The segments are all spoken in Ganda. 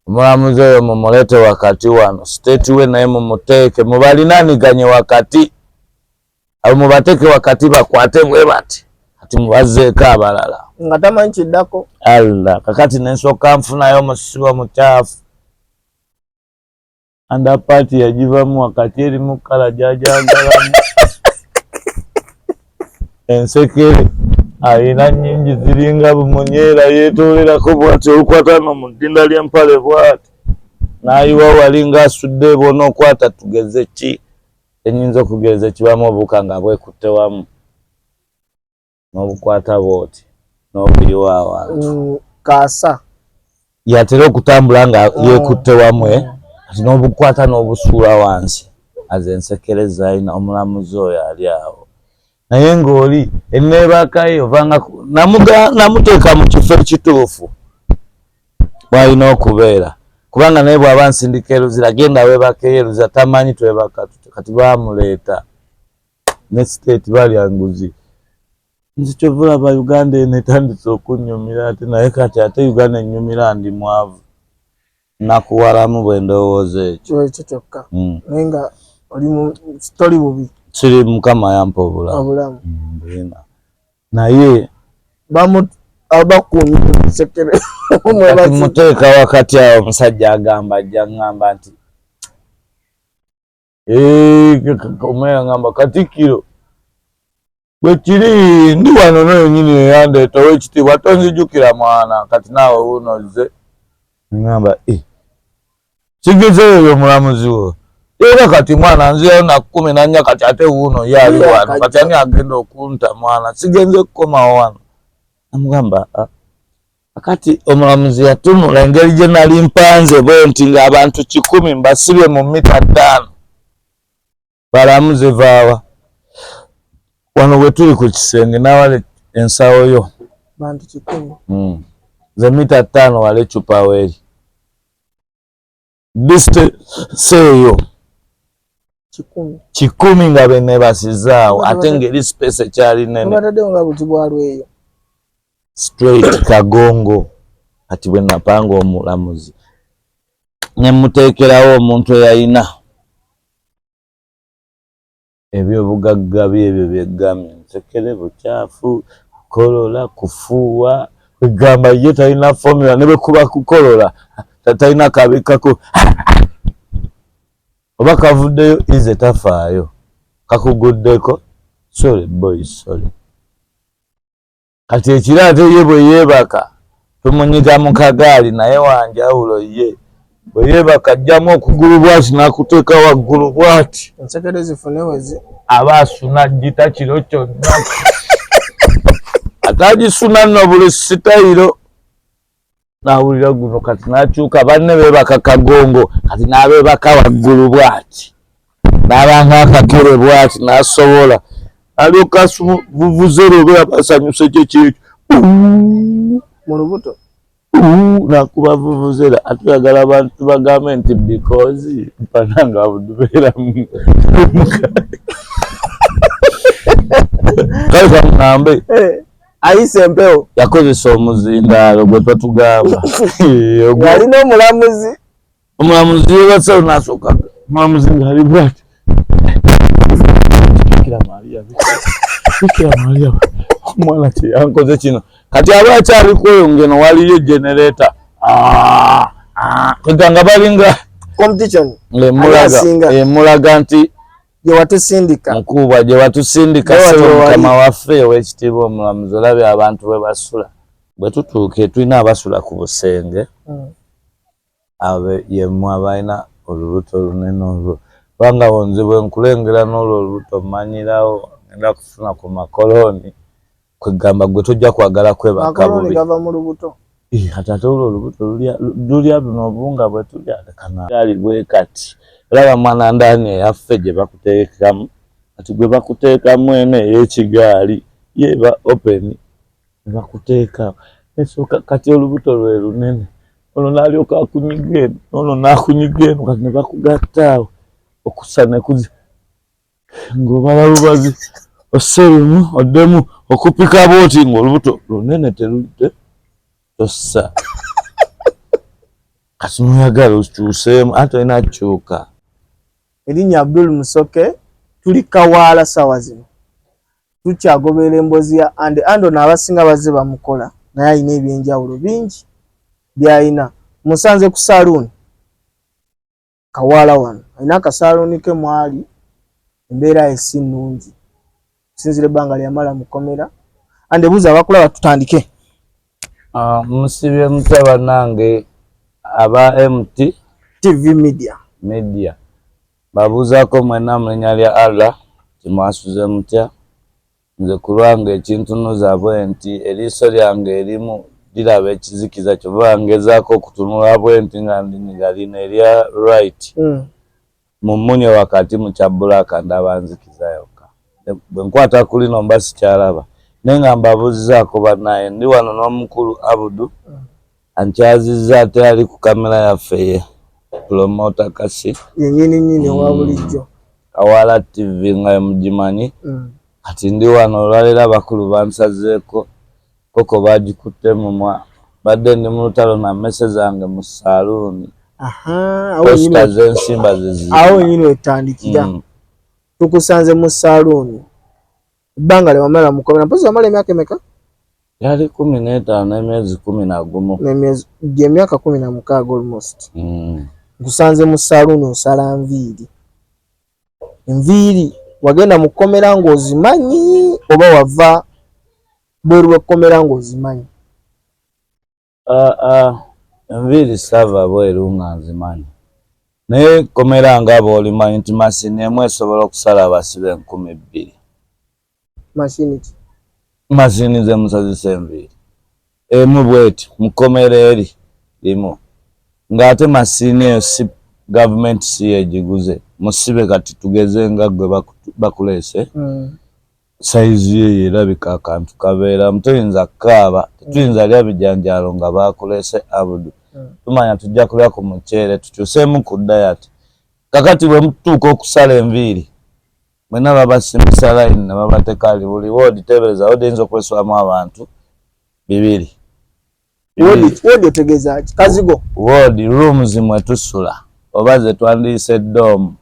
Omulamuzi oyo mumuleete wakati wano, state we naye mumuteeke, mubalinaaniganye wakati, abo mubateeke wakati bakwate bwe bati, kati mubazzeeko abalala. Nga tamanyi kiddako. Allah, kakati nensooka nfunayo omusibe omukyafu. Underpant yagivamu wakati erimu kkala gy'agyagalamu. Ensekere alina nnyingi ziringa bumunyeera yeetoolerako bwati olukwata no mu ddinda ly'empale bwati n'ayiwa wali ng'asudde bw'onookwata tugeze ki enyinza okugeza ekibamu obuwuka nga bwekutte wamu n'obukwata bwoti n'obuyiwa awantu. Kaasa. Yatera okutambula nga yeekutte wamu kati n'obukwata n'obusuula wansi aze ensekere zalina omulamuzi oyo ali awo naye ng'oli enneebakaye ovanga namuteeka mu kifo ekituufu bw'alina okubeera kubanga naye bw'aba nsindika eruzira genda weebakeyo eruzira tamanyi twebaka tutya kati baamuleeta ne state balya nguzi. Nze kyova olaba Uganda eno etandise okunnyumira ate naye kati ate Uganda ennyumira ndi mwavu nakuwalamu bwe ndowooza ekyo. Ekyo kyokka. Naye nga oli toli bubi. Siri, Mukama yampa obulamu. Obulamu. Mbulina. Naye Bakunyira ensekere. Kati muteeka wakati awo omusajja agamba ajja ŋŋamba nti omuya ŋŋamba Katikkiro bwe kiri ndi wano noyo nnyini eyandeeta ow'ekitiibwa tonzijukira mwana kati naawe wuuno ozze ŋŋamba sigezeeyo oyo omulamuzi wo era kati mwana nzirayo na 14 kati ate wuuno ye ali wano kati ani agenda okunta mwana sigenze kukomawo wano namugamba kati omulamuzi yatunula engeri gye nali mpanze bwe nti ng'abantu 100 mbasibye mu mita 5 balamuzi vaawa wano bwe tuli ku kisenge n'awala ensawo yo bantu 100 ze mita 5 wala eccupa weeri distance eyo 100 100 nga benebasizaawo ate ng'eri space ekyali nene bataddewo nga buti bwa lweyo straight kagongo. Kati bwe napanga omulamuzi ne muteekerawo omuntu eyalina ebyobugagga byebyo byeggamye nsekere bukyafu kukolola kufuuwa egamba ye talina formula ne bwe kuba kukolola talina kabikkako oba kavuddeyo ize tafaayo kakuguddeko sorry boy sorry. Kati ekiro ate ye bwe yeebaka tumunyiga mu kagaali naye wanjawulo ye bwe yeebaka ajjamu okugulu bwati n'akuteeka waggulu bwati ensekere zifune wezi aba asuna gita kiro kyonna ate agisuna nno buli sitayiro n'awulira guno kati n'akyuka banne beebaka kagongo kati n'abeebaka waggulu bwati n'abanga akakere bwati n'asobola alyoka vuvuzera obeera basanyuse kyo kyekyo mu lubuto nakuba vuvuzera ate oyagala abantu bagambe nti because mpananga budubeeramu kale kamugambe ayise empewo yakozesa omuzindaalo gwe twatugamba alina omulamuzi omulamuzi yebasawo nasooka omulamuzi ngaali bwati Bikira Maria Bikira Maria omwana kyeyankoze kino kati aba akyali kweyo ngeno waliyo generator kweganga balinga competition emulaga nti gyewatusindika mukuubwa gyewatusindika sebo mukama waffe ow'ekitiibwa omulamuzi olabye abantu bwe basula bwe tutuuke tulina abasula ku busenge abo yemmwe abalina olubuto olunene olwo kubanga nze bwe nkulengera n'olwo olubuto mmanyirawo ngenda kufuna ku makolooni kwegamba gwe tojja kwagala kwebaka bubi gava mu lubuto kati ate olwo olubuto lulya luno obuwunga bwe tulya ali bwe kati olaba mwana ndaani eyaffe gye bakuteekamu kati gwe bakuteekamu eno ey'ekigaali yeba open ne bakuteeka esooka kati olubuto lwe lunene ono n'alyoka akunyiga eno ono n'akunyiga eno kati ne bakugatta awo okussa ne kuzi ng'obala lubazi osse lumu oddemu okupika bw'oti ng'olubuto lunene terudde tossa. Kati noyagala okyuseemu, ate olina kukyuka. Erinnya Abdul Musoke, tuli Kawaala sawa zino. Tukyagoberera emboozi ya Andy. Andy ono abasinga bazze bamukola, naye alina ebyenjawulo bingi by'alina. Musanze ku saaluuni Kawaala wano. Alina akasaaluuni ke mwali, embeera ye si nnungi okusinziira ebbanga lyamala mu kkomera. Andy, buuza abakulaba tutandike. Musibye mutya bannange aba MT TV Media. Media. Babuuzaako mwenna mu linnya lya Allah, timwasuze mutya? Nze ku lwange ekintunuza bwe nti eriiso lyange erimu liraba ekizikiza, kyova ngezaako okutunula bwe nti nga ndinyiga lino erya right. Mu mmunye wakati mu kya black ndaba nzikiza yokka. Bwe nkwata ku lino mba sikyalaba. Naye nga mbabuuzizaako bannaye, ndi wano n'omukulu Abudu ankyazizza, ate ali ku kamera yaffe ye Promoter Kasi. Yennyini nnyini owa bulijjo. Kawaala TV nga mugimanyi. Kati ndi wano olwaleero abakulu bansazeeko koko bagikutte mumwa. Badde ndi mu lutalo na mmese zange mu saaluuni. Posita z'ensimba ze Awo wennyini wetutandikira. Tukusanze mu saaluuni. Ebbanga lye wamala mu kkomera, mpozi wamala emyaka emeka? Yali 15 n'emyezi 11. N'emyezi gy'emyaka 16 almost. Nkusanze mu saaluuni osala nviiri. Enviiri wagenda mu kkomera ng'ozimanyi oba wava bweru w'ekkomera ng'ozimanyi? Enviiri saava bweru nga nzimanyi. Naye kkomera nga bw'olimanyi nti mashini emu esobola okusala abasibe 2000. Mashini ki? Mashini ze musazisa enviiri. Emu bw'eti mu kkomera eri limu. Ng'ate mashini eyo si gavumenti si yegiguze. Musibe kati tugeze nga gwe bakuleese. Sayizi ye erabika akantu kabeeramu, toyinza kukaaba, tetuyinza lya bijanjaalo nga bakuleese Abudu. Tumanya tujja kulya ku muceere, tukyuseemu ku diet. Kakati bwe mutuuka okusala enviiri, mwenna babasimbisa line ne babateeka ali buli woodi. Teebereza woodi eyinza okweswamu abantu 200. Woodi otegeeza ki? Kazigo? Woodi rooms mwe tusula oba ze twandiyise dorm.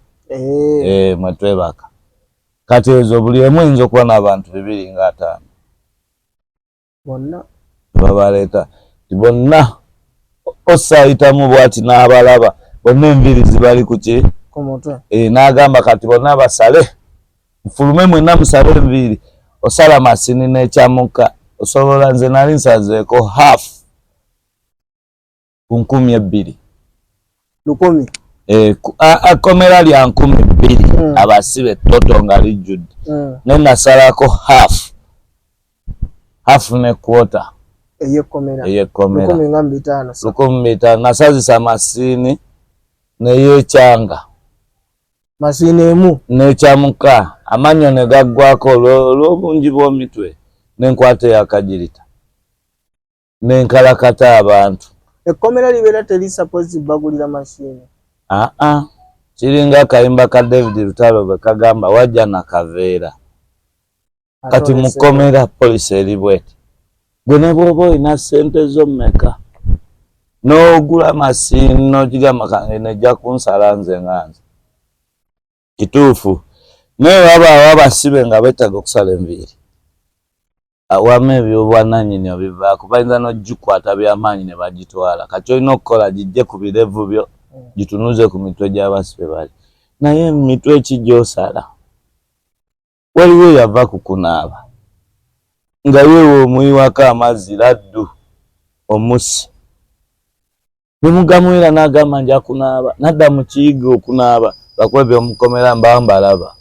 Mwe twebaka. Kati ezo buli emu eyinza okuba n'abantu 250. Bonna. Babaleeta bonna, osaayitamu bw'ati n'abalaba bonna enviiri zibali ku ki? Ku mutwe. N'agamba kati bonna basale, nfulume mwenna musale enviiri. Osala masini n'ekyamuka, osobola nze nali nsazeeko half ku 2000. 1000? Akkomera lya 2000 abasibe toto nga lijjudde. Naye nasalako half, half ne quarter. Ey'ekkomera. Ey'ekkomera. 1005. 1500. Nasazisa masiini neyeekyanga. Masiini emu? N'ekyamuka, amannyo ne gaggwako olw'obungi bw'omitwe, n'enkwata eyakagirita n'enkalakata abantu. Ekkomera libeera teri suppose bagulira masiini? Aa, kiringa akayimba ka David Lutalo bwe kagamba, wajja na kaveera. Kati mu kkomera poliisi eri bweti, gwe ne bw'oba olina ssente zo mmeka n'ogula masiini n'ogigamba kange nejja kunsala nze nga nze kituufu, naye wabaawo abasibe nga beetaaga okusala enviiri, awamu ebyobwannannyini obivaako, bayinza n'ogikwata byamaanyi ne bagitwala. Kati olina okukola gijje ku birevu byo, gitunuze ku mitwe gy'abasibe bali, naye emitwe ki gy'osala? Waliwo eyava ku kunaaba nga yeewa omuyiwako amazzi laddu omusi ne mugamuwera, n'agamba nja kunaaba, n'adda mu kiyiga okunaaba lwakuba ebyomukomera mba mbalaba.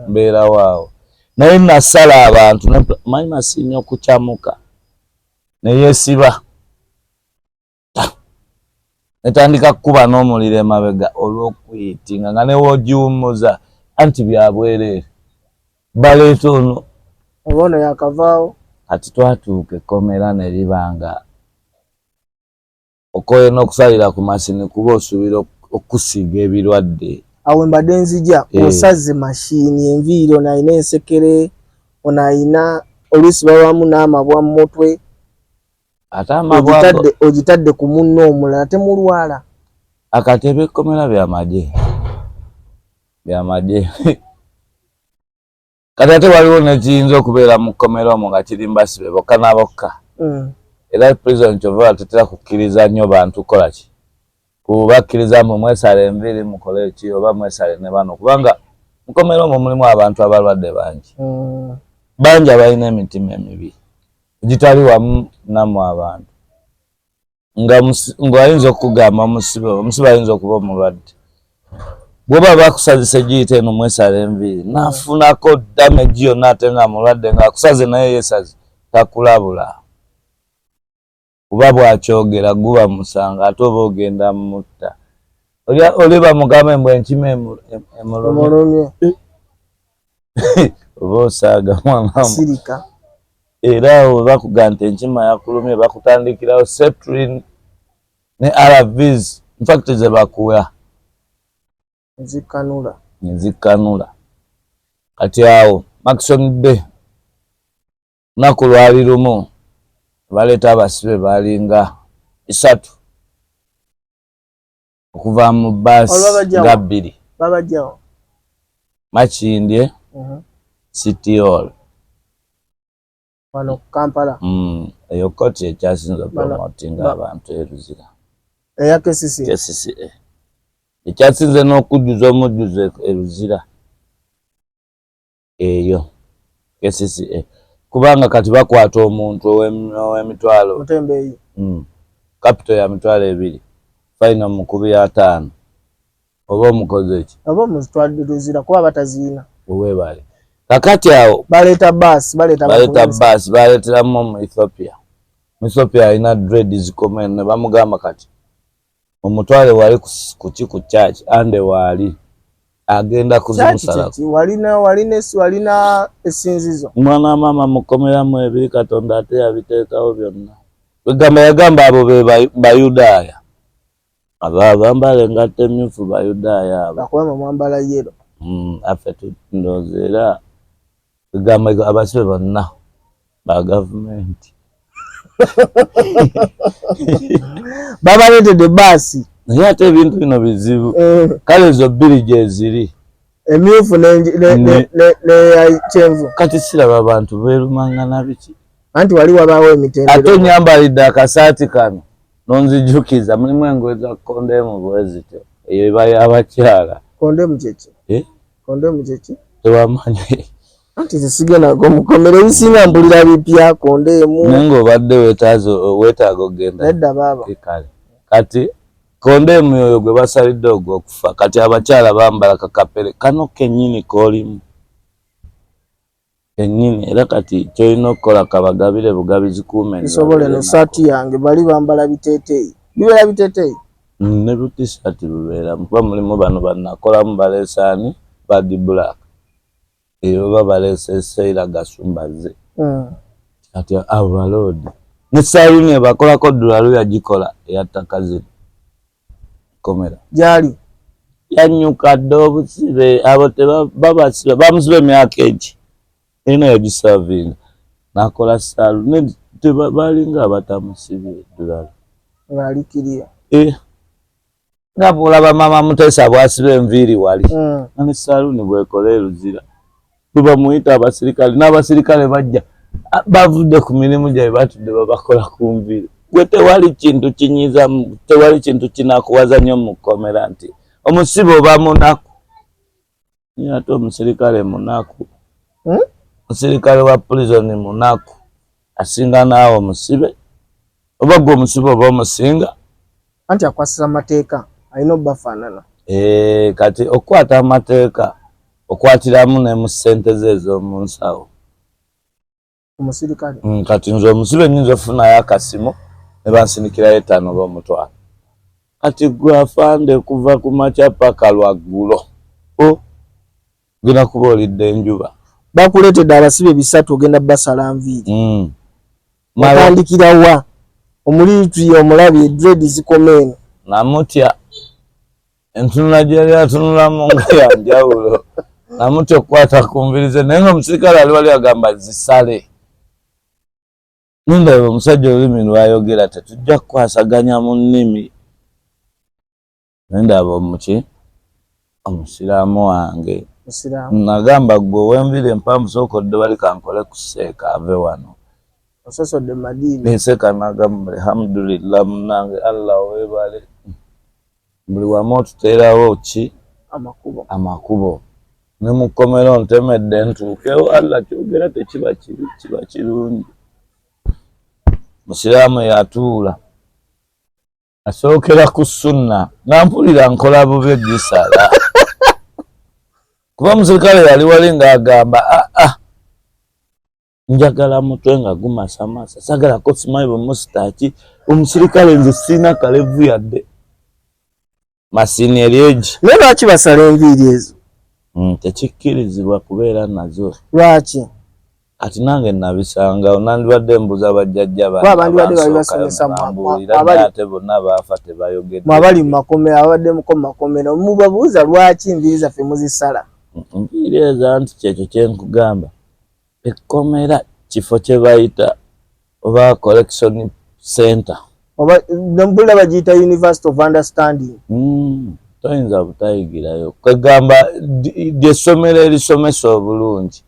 Mbeerawo awo, naye nasala abantu manyi masiini okukyamuka neyeesiba netandika kukuba n'omuliro emabega olw'okuyitinga nga newogiwummuza anti byabwereere baleeta ono. Oba ono yakavaawo. Kati twatuuka ekkomera ne liba nga okoye n'okusalira ku masini kuba osuubira okusiiga ebirwadde. Awo mbadde nzija. Osaze mashiini enviiri, ono alina ensekere, ono alina oluusi babamu n'amabwa mu mutwe. Ate amabwa Ogitadde ku munno omulala, temulwala? Akati ebekkomera byamagye, byamagye. Kati ate waliwo nekiyinza okubeera mu kkomera omwo nga kiri mbasibe bokka na bokka. Era prison kyova tetera kukkiriza nnyo bantu kukola ki, kubakkiriza mbu mwesale enviiri mukole ki oba mwesale ne bano, kubanga mukomera omwo mulimu abantu abalwadde bangi, bangi abalina emitima emibi egitali wamu nammwe abantu, nga ng'ayinza okukugamba omusibe, omusibe ayinza okuba omulwadde, bwoba bakusazisa egiyita eno mwesala enviiri nafunako damage yonna, ate nga mulwadde ng'akusaze naye yesaze, takulabula, kuba bwakyogera guba musango, ate oba ogenda mutta. Oli bamugambe mbu enkima emulumye, oba osaaga mwana. Sirika. Era awo bakuga nti enkima yakulumye, bakutandikirawo Septrin ne ARVs, infact ze bakuwa. Nzikanula. Nzikanula. Kati awo Maxon Bay, lunaku lwali lumu baleeta abasibe balinga 3 okuva mu baasi nga 2. Babajjawo? Makindye City Hall. Wano Kampala? Eyo kooti ekyasinze opromotinga abantu eruzira. Eya KCC? KCCA ekyasinze n'okujjuza omujjuzo eruzira eyo KCCA, kubanga kati bakwata omuntu ow'emitwalo Mutembeeyi. Capital ya 20,000, fine mukubi 50, oba omukoze ki? Oba omutwadde Luzira kuba bataziina. Weebale. Kakati awo baleeta baasi, baleeta baleeta baasi, baleeteramu mu Ethiopia. Mu Ethiopia alina dread zikoma eno, ne bamugamba kati omutwale wali kuki ku church ande waali agenda kuzimusalako. Walina essinzizo? Mwana wa maama, mukomeramu ebiri Katonda ate yabiteekawo byonna. Egamba yagamba abo be Bayudaaya abo abambala engatto emyufu, Bayudaaya abo. Bakubama mwambala yellow. Affe ndowooza era egamba abasibe bonna ba gavumenti. Babaleetedde baasi. Naye ate ebintu bino bizibu. Kale ezo 2 gyeziri. Emyufu neya kyenvu. Kati siraba abantu beerumangana biki. Anti wali wabaawo emitendera. Ate onyambalidde akasaati kano nonzijukiza mulimu engoye za kondemu bwe zityo, eyo eba y'abakyala. Kondemu kyeki? Kondemu kyeki? Tewamanyi? Anti zesigenda mukomera, ebisinga mpulira bipya. Kondemu? Naye ng'obadde weetaaga okugenda. Nedda baaba. Kale kati kondemu oyo gwe basalidde ogw'okufa. Kati abakyala bambala kakapere kano kennyini koolimu kennyini, era kati kyolina okukola kabagabire bugabizi kuume. Nsobole no saati yange bali bambala biteeteeyi, bibeera biteeteeyi. Ne butisaati bubeeramu, kuba mulimu bano bannakolamu baleesaani bad black eyo oba baleese Seira Gasumbaze. Kati abo baloodi ne saluuni ebakolako ddulalu yagikola eyattaka zino komera. Gyali. Yanyuka dda obusibe, abo tebabasiba, bamusiba emyaka egi ena yagisavinga nakola saluuni, balinga abatamusibye ddulalu. Ng'alikiriya. Nga bwolaba maama Muteesa bwasiba enviiri wali, ne saluuni bwekola eruzira bwe bamuyita abasirikale, n'abasirikale bajja bavudde ku mirimu gyabwe, batudde babakola ku nviiri. Gwe tewali kintu kinyiza, tewali kintu kinakuwaza nnyo mu kkomera nti omusibe oba munaku, naye ate omusirikale munaku. Omusirikale wa prison munaku asinga naawe omusibe, oba gwe omusibe oba omusinga. Anti akwasisa amateeka, alina obbafaanana. Kati okukwata amateeka okwatiramu ne mu ssente ze ez'omu nsawo. Omusirikale. Kati nze omusibe nyinza okufunayo akasimu ne bansindikirayo 5 oba 5,000. Kati gwe afande kuva ku makya paka lwaggulo ogenda kuba olidde enjuba. Bakuleetedde abasibe 300, ogenda basala nviiri. Otandikira wa? Omulitri omulabye, dread zikoma eno. Namutya, entunula gyeyali atunulamu nga yanjawulo. Namutya okukwata ku nviiri ze, naye nga omusirikale ali wali agamba zisale. Nindaba omusajja olulimi lwayogera tetujja kukwasaganya mu nnimi. Nendaba omuki omusiraamu wange nagamba gwe ow'enviiri empanvu sooka odde wali kankole ku seeka ave wano. Ososodde madiini. Seeka nagamba alhamdulillah munange Allah webale buli wamu otuteerawo ki amakubo amakubo ne mu kkomera ontemedde ntuukewo Allah kyogera tekiba kibi kiba kirungi. Musiraamu yatuula asookera ku sunna nga mpulira nkola bubi gisala kuba omusirikale yali wali ng'agamba aa ah, ah, njagala mutwe nga gumasamasa sagalako simanyi bwemusitaki omusirikale nze sirina kalevu yadde masini eri egi. Naye lwaki basala enviiri ezo? Tekikkirizibwa kubeera nazo. Lwaki? Kati nange nabisangawo nandibadde mbuuza bajjajja bandibadde babibasomesa bambuulira ate bonna baafa tebayogedde. Mwe abali mu makomera ababaddemu mu makomera mubabuuza lwaki enviiri zaffe muzisala? Enviiri ezo anti kyekyo kye nkugamba ekkomera kifo kye bayita oba collection center oba nambula bagiyita University of Understanding. Toyinza butayigirayo kwegamba lyessomero erisomesa obulungi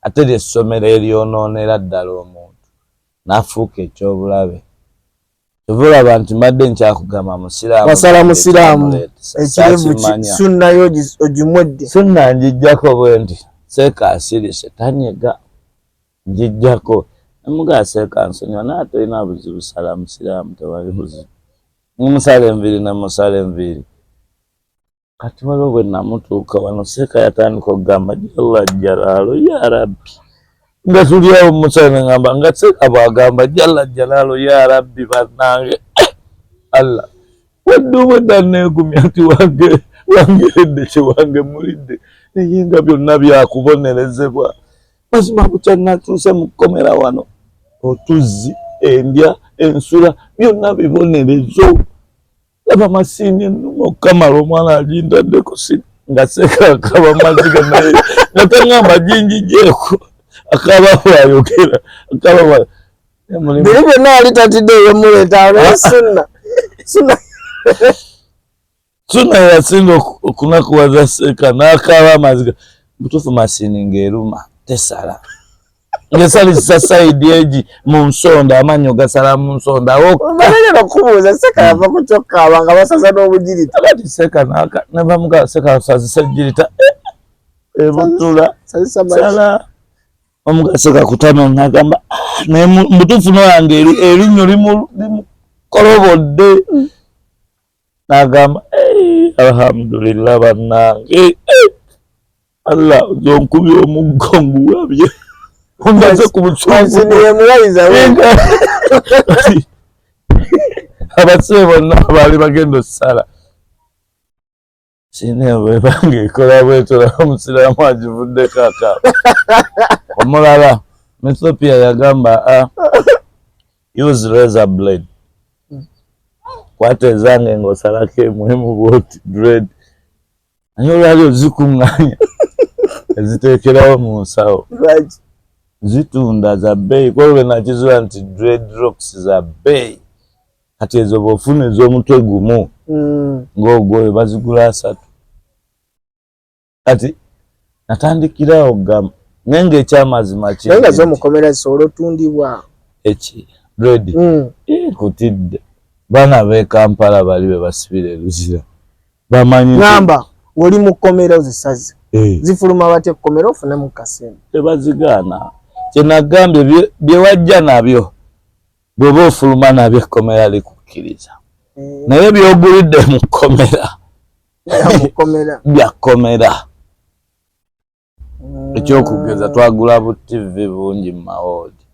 ate lyessomero eryonoonera ddala omuntu n'afuuka ekyobulabe. Kyova olaba nti mbadde nkyakugamba musiraamu wasala musiraamu ekirevu sunna yo ogimwedde sunna njijjako bwe nti seeka asirise tanyega njijjako nemugaa seeka nsonyiwa naye tolina buzibu sala musiraamu tewali buzibu mumusala enviiri nemusala enviiri. Kati waliwo bwe namutuuka wano seeka yatandika okugamba jalla jalaalu ya rabbi nga tuli awo mumusala nengamba nga seeka bwagamba jalla jalaalu ya rabbi bannange Allah wadde obwedda neegumya nti wange wangeredde kyewange mulidde naye nga byonna byakubonerezebwa mazima bukya natuuse mu kkomera wano otuzzi endya ensula byonna bibonerezo. Laba masiini ennuma okukamala omwana agintaddeko si nga seeka akaba maziga naye nga tangamba ginjijeeko akaba bwayogera akaba bwa biri byonna yali tatidde eyomuleeta naye sunna sunna sunna yasinga okunakuwaza seeka n'akaaba amaziga butuufu masiini ng'eruma tesala ngesalizisa sayidi egi mu nsonda amannyo gasala mu nsonda omanene okubuuza seka yava ku kyokkaaba nga basaza n'obugirita akati seka naka nebamuga seka sazisa ejirita ebutula sala omuga seka kutama nagamba ah, naye mubutuufu noyange erinnyo limukolobodde nagamba alhamdulillah bannange Allah zonkubye omuggo nguwabye ongaze ku busungu abasibe bonna abaali bagenda ossala sina bwebanga ekola bwetola omusiraamu agivuddeko akaaba omulala Ethiopia yagamba ah, use razor blade kwata ezange ng'osalako emuemu bwoti dread naye olwali ozikuŋŋaanya eziteekerawo mu nsawo zitunda za bbeeyi kuba lwe nakizuula nti dreadlocks za bbeeyi kati ezo bw'ofuna ez'omutwe gumu ng'ogwo oyo bazigula 3 kati natandikirawo okugamba naye ng'ekyamazima kiri nga z'omukomera zisobola otundibwa eki dread kutidde baana b'e Kampala bali be basibira e Luzira bamanyi ngamba ng'oli mu kkomera ozisaze zifuluma batya ekkomera ofune mu kasente tebazigaana kye nagambye bye wajja nabyo bw'oba ofuluma nabyo ekkomera likukkiriza naye by'ogulidde mu kkomera bya kkomera ekyokugeza twagula bu TV bungi mu mawoodi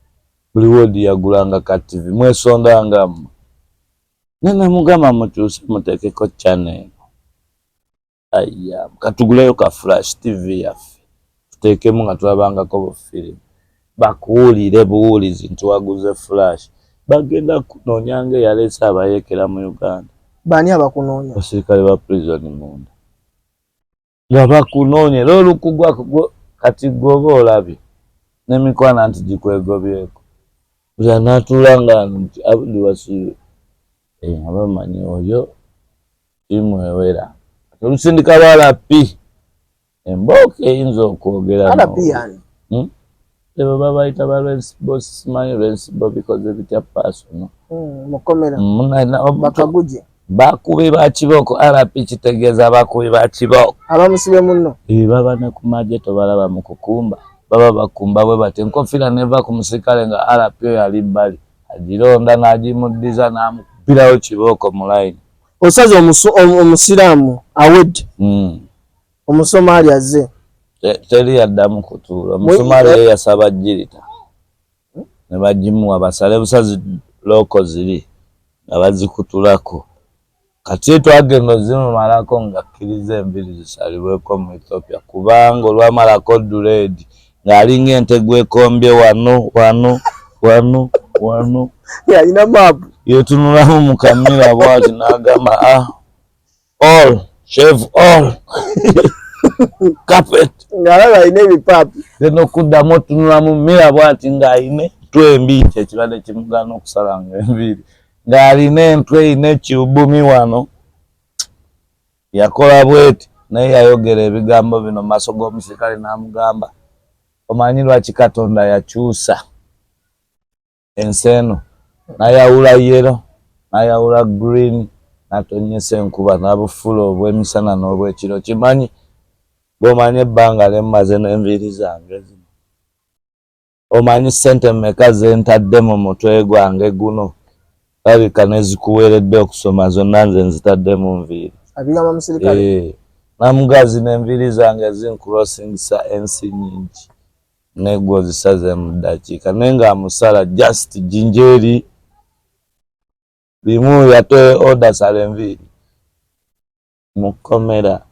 buli woodi yagulanga ka TV mwesondanga mmwe naye namugamba mukyuse muteekeko channel aya katuguleyo ka flash TV yaffe tuteekemu nga tulabangako bufirimu bakuwulire buwulizi nti waguze flash bagenda kunoonya nga eyaleese abayeekera mu Uganda. Baani abakunoonya? Abasirikale ba prison munda nga bakunoonya era olukugwa kati gwe oba olabye n'emikwano anti gikwegobyeko buli anaatuula nga nti Abdi Wasiru nga bamanyi oyo. Ttiimu ewera olusindika lwa RP, embooko eyinza okwogera. RP yani? Ebo babayita ba resbo, simanyi resbo bikoze bitya personal. Mukomera bakaguje. Bakubi ba kibooko. RP kitegeeza bakubi ba kibooko. Abamusibe muno. Baba ne ku magye, tobalaba mu kukumba, baba bakumba bwe bati, enkofiira neva ku musirikale nga RP oyo ali bbali, agironda n'agimuddiza n'amukubirawo kibooko mu layini. Osaze omusiraamu awedde, omusomaali azze. Teri yaddamu kutuula. Omusomaali ye yasaba jirita ne bagimuwa basale busazi looko ziri nga bazikutulako. Kati twagenda ozimumalako ng'akkiriza enviiri zisalibweko mu Ethiopia, kubanga olwamalako dread ng'alinga ente gwekombye wano wano wano wano. Yalina maapu. Yetunulamu mu kamira bwati n'agamba, "Ah, all shave, all carpet." Ng'alaba alina ebipaapi. Genda okuddamu otunulamu mira bwati ng'alina entwe embi, kyekibadde kimugaana okusalanga enviiri, ng'alina entwe erina ekiubumi wano. Yakola bweti, naye yayogera ebigambo bino mu maaso g'omusirikale n'amugamba, "Omanyi lwaki Katonda yakyusa ensi eno n'ayawula yellow, n'ayawula green, n'atonyesa enkuba, n'abufuula obw'emisana n'obwekiro? Kimanyi bw'omanyi ebbanga lemmaze n'enviiri zange zino, omanyi ssente mmeka ze ntadde mu mutwe gwange guno? Labika nezikuweeredde okusoma zonna nze nzitadde mu nviiri." Abigamba musirikale. Namugazi n'enviiri zange zincrossingisa ensi nyingi, negwe ozisaze mu ddakiika, naye ng'amusala just jinjeeri limu. Yate order, sala enviiri. Mukomera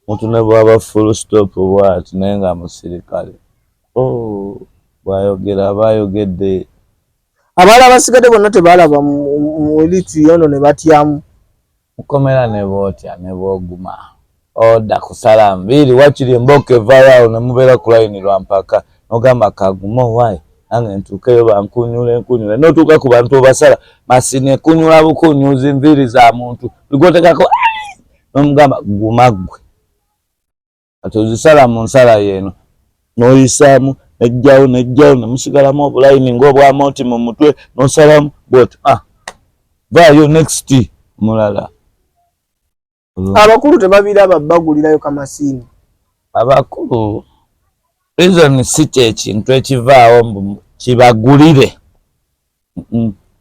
muntu ne bwaba full stop bwati, naye nga musirikale, oh, bwayogera aba ayogedde. Abalala basigadde bonna tebalaba mu elite yono ne batyamu. Mukomera ne bootya ne booguma, order kusala nviiri, wakiri emboko evaayo awo ne mubeera ku layini lwa mpaka, nogamba kagume owaayi nange ntuukeyo bankunyula enkunyula. Notuuka ku bantu obasala masini ekunyula bukunyuzi nviiri za muntu ligotekako, nomugamba guma ggwe, kati ozisala mu nsala yeeno noyisaamu nejjawo nejjawo nemusigalamu obulayini ng'obwamooti mu mutwe, nosalamu bwoti, ah, vaayo, next mulala. Abakulu tebabiraba bagulirayo kamasiini. Abakulu prison si kyekintu ekivaawo mbu kibagulire.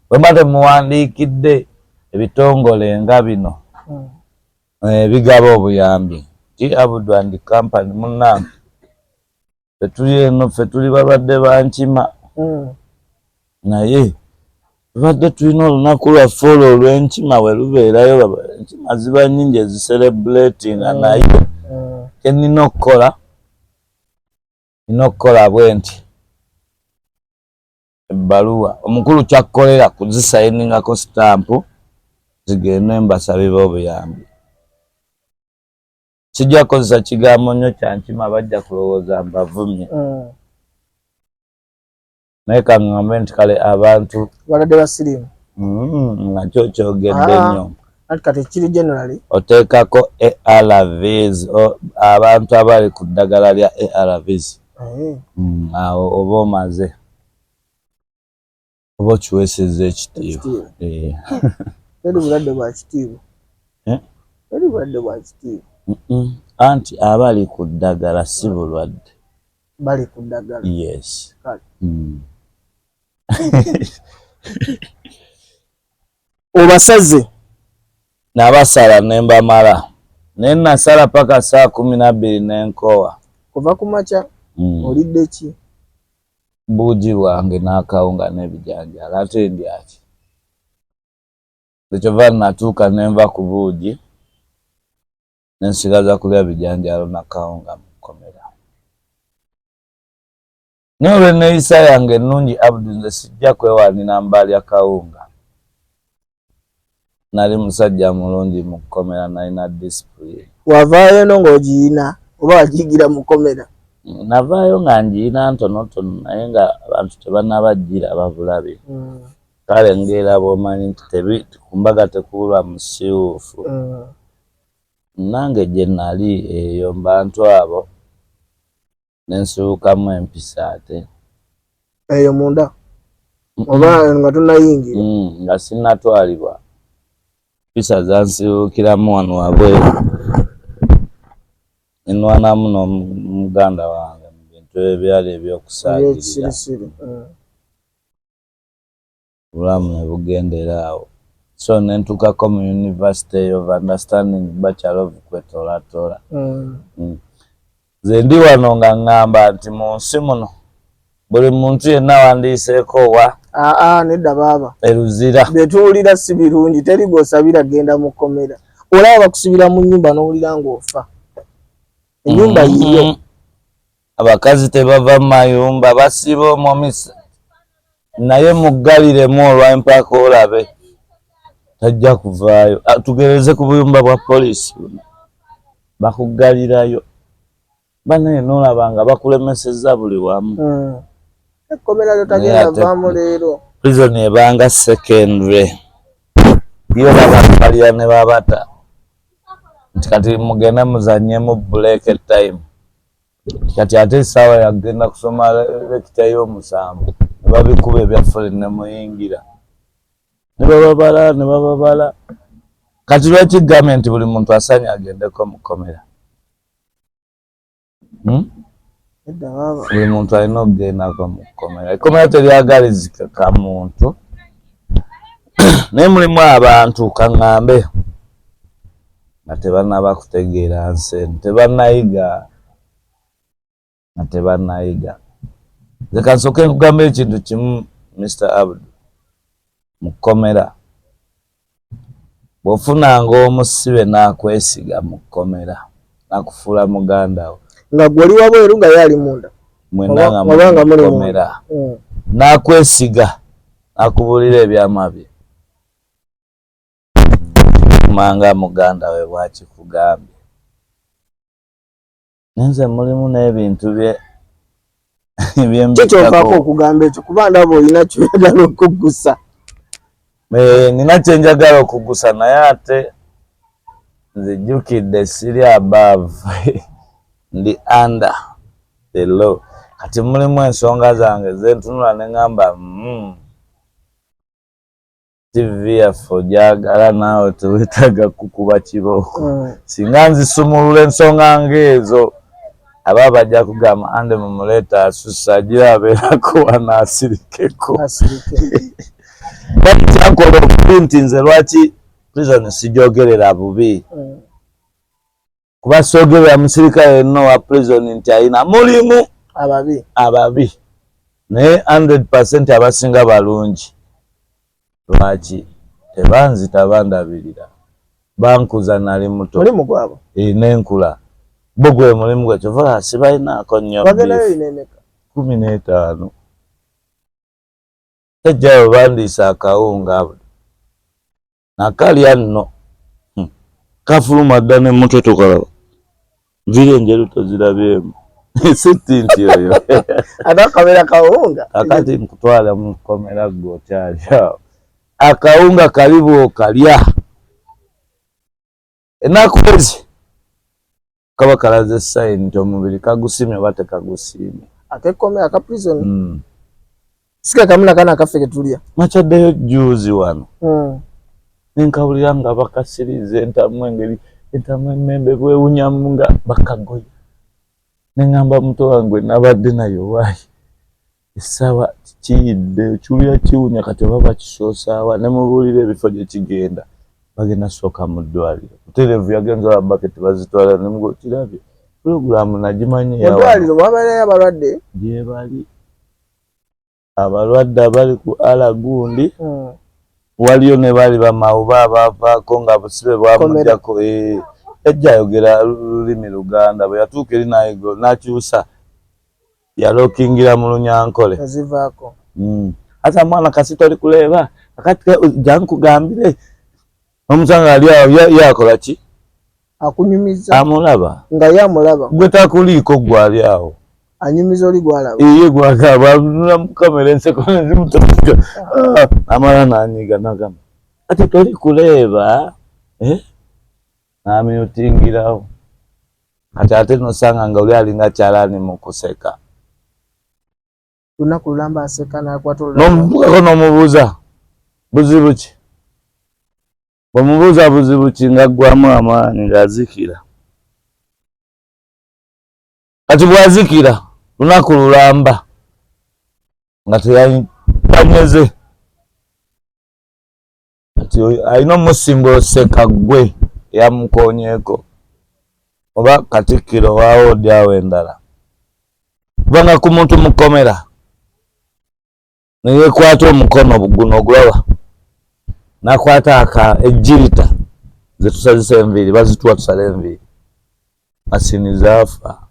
Bwemba temuwandiikidde ebitongole nga bino ebigaba obuyambi ti Abudu and Company, munnange, ffe tuli eno, ffe tuli balwadde ba nkima, naye tubadde tulina olunaku lwaffe olwo olw'enkima we lubeerayo, enkima ziba nnyingi ezicelebratinga, naye kyenina okukola, nina okukola bwe nti ebbaluwa omukulu kyakkolera kuzisayiningako sitampu zigende mbasabi b'obuyambi. Sijja kukozesa kigambo nnyo kya nkima, bajja kulowooza mbavumye, naye kaŋŋambe nti kale abantu balwadde ba siriimu. Nakyo kyogedde Ah. nnyo. Anti kati kiri generally. Oteekako ARVs, abantu abali ku ddagala lya ARVs. Awo oba omaze, oba okiweesezza ekitiibwa. Ekitiibwa. Eh. Teri bulwadde bwa kitiibwa. Eh? Teri bulwadde bwa kitiibwa. Anti abali ku ddagala si bulwadde. Bali ku ddagala. Yes. Kale. Obasaze. Nabasala ne mbamala, naye nasala paka saa 12 n'enkowa. Kuva ku makya. Olidde ki? Buugi bwange n'akawunga n'ebijanjaalo, ate ndyaki? Ekyova natuuka nenva ku buugi nensigaza kulya bijanjaalo na kawunga mu kkomera. Naye olw'enneeyisa yange ennungi, Abdu, nze sijja kwewaanira mbalya kawunga. Nali musajja mulungi mu kkomera, nalina discipline. Wavaayo no ng'ogiyina oba wagiyigira mu kkomera? Navaayo nga ngiyina ntonotono, naye nga abantu tebannabajjira babulabi. Kale ng'era bw'omanyi nti ku mbaga tekubulwa musiiwuufu. Nange gye nali eyo mu bantu abo ne nsibukamu empisa ate. Eyo munda oba nga tonayingira? Nga sinnatwalibwa, mpisa zansibuukiramu wano wabweru, ne nnwanamu n'omuganda wange mu bintu ebyali eby'okusaagirira. Obulamu ne bugendera awo, so ne ntuukako mu University of Understanding, Bachelor of kwetoolatola. Nze ndi wano nga ŋŋamba nti mu nsi muno buli muntu yenna wandiyiseeko wa Aa, nedda baaba. Eruzira. Byetuwulira si birungi. Teri gw'osabira genda mu kkomera. Olaba bakusibira mu nnyumba n'owulira ng'ofa, ennyumba yiyo. Abakazi tebava mu mayumba, basiba omwo naye muggaliremu olw'empaka olabe tajja kuvaayo. Ah, tugereze ku buyumba bwa poliisi buno, bakuggalirayo banaye nolaba nga bakulemesezza buli wamu. Ekkomera lyotagenda vaamu leero. Prison ebanga secondary yo, babakalira ne babata nti kati mugende muzanyemu break time, kati ate essaawa yagenda kusoma lecture y'omusanvu ne babikuba ebya ne muyingira ne bababala ne bababala. Kati lwaki gambye nti buli muntu asaanye agendeko mu kkomera? Hmm? Nedda baaba. Buli muntu alina okugendako mu kkomera. Ekkomera teryagalizika ka muntu, naye mulimu abantu kaŋŋambe nga tebannaba kutegeera nsi eno, tebannayiga, nga tebannayiga. Nze kansooke nkugamba ekintu kimu, Mr Abdu. Mu kkomera bw'ofunanga omusibe n'akwesiga mu kkomera n'akufuula muganda wo, Nga gwe oli wabweru nga ye ali munda. Mwenna nga Oba nga muli muli mu kkomera, n'akwesiga n'akubuulira ebyama bye, manga muganda we bwakikugambye. Nze mulimu n'ebintu bye Kikyovaako okugamba ekyo, kuba ndaba olina kyoyagala okuggusa. Eh, nina kyenjagala okugusa, naye ate nzijjukidde siri above, ndi under the law. Kati mulimu ensonga zange zentunula ne ŋŋamba, TV yaffe ogyagala, naawe tewetaaga kukuba kibooko. Singa nzisumulula ensonga ng'ezo, aba bajja kugamba ande mumuleeta asusa agira abeerako wano asirikeko. Kyankola obubi nti nze lwaki prison sijogerera bubi, kuba soogerera musirikale yenna owa prison nti alina mulimu ababi. Ababi, naye 100% abasinga balungi. Lwaki tebanzita? Bandabirira, bankuza, nali muto. Mulimu gwabwe. Eh, nenkula bo gwe mulimu gwe, kyova sibalinaako nnyo. Wagendayo inemeka? 15. Ejjayo bandiisa akawunga nakalya nno. Kafuluma dda ne mutwe, tokalaba nviri enjeru tozirabyemu, sitti nti oyo. Ate akabeera kawunga. Kakati nkutwala mu kkomera, gwe okyali awo, akawunga kali bw'okalya ennaku ezi kaba kalaze sign nti omubiri kagusiimye oba tekagusiimye. Akekkomera aka prison? Mm. Sika kamu nakana akaffe ketulya. Makyaddeyo juzi wano, nenkawulira nga bakasiriza entamu, engeri entamu emmembe bwewunyamu nga bakagoya. Neŋŋamba muto wange nabadde naye, waayi essaawa kiyidde okiwulira kiwunya, kati oba bakisoosaawa? Nemubuulira ebifo gye kigenda, bagenda sooka mu ddwaliro butereevu. Yagenza ola baketi bazitwala, nemugo kirabye puroguramu nagimanyi. Mu ddwaliro wabeerayo abalwadde? Gyebali abalwadde abali ku ala gundi. Waliyo ne bali bamawuba abaavaako nga busibe bwamugjako. Eh, ejja ayogera lulimi Luganda, bwe yatuuka eri nayigo nakyusa, yalokingira mu Lunyankole. Ezivaako. Asa mwana kasi toli kuleeba akati jankugambire omusanga ali awo yakola ki? Akunyumiza. Amulaba. Nga ye amulaba. Gwe takuliiko, gwe ali awo. Anyumiza oli gwalaba. Ye gwagamba atunula mu kamera, enseko nezimutoka, amala nanyiga nagamba ati toli kuleeba, eh? N'amyutingirawo. Kati ate nosanga nga oli alinga kyalaani mu kuseka. Lunaku lulamba aseka n'akwata olulala. N'omuvugako n'omubuuza buzibu ki? Bw'omubuuza buzibu ki ng'aggwamu amaanyi ng'azikira. Kati bw'azikira lunaku lulamba nga teyanyeze. Kati alina omusimba oseka ggwe eyamukoonyeeko oba katikkiro waawo odi awo endala. Kubanga ku muntu mu kkomera neyekwata omukono guno ogulaba nakwata aka ejjirita zetusazisa enviiri bazituwa tusale enviiri masini zaafa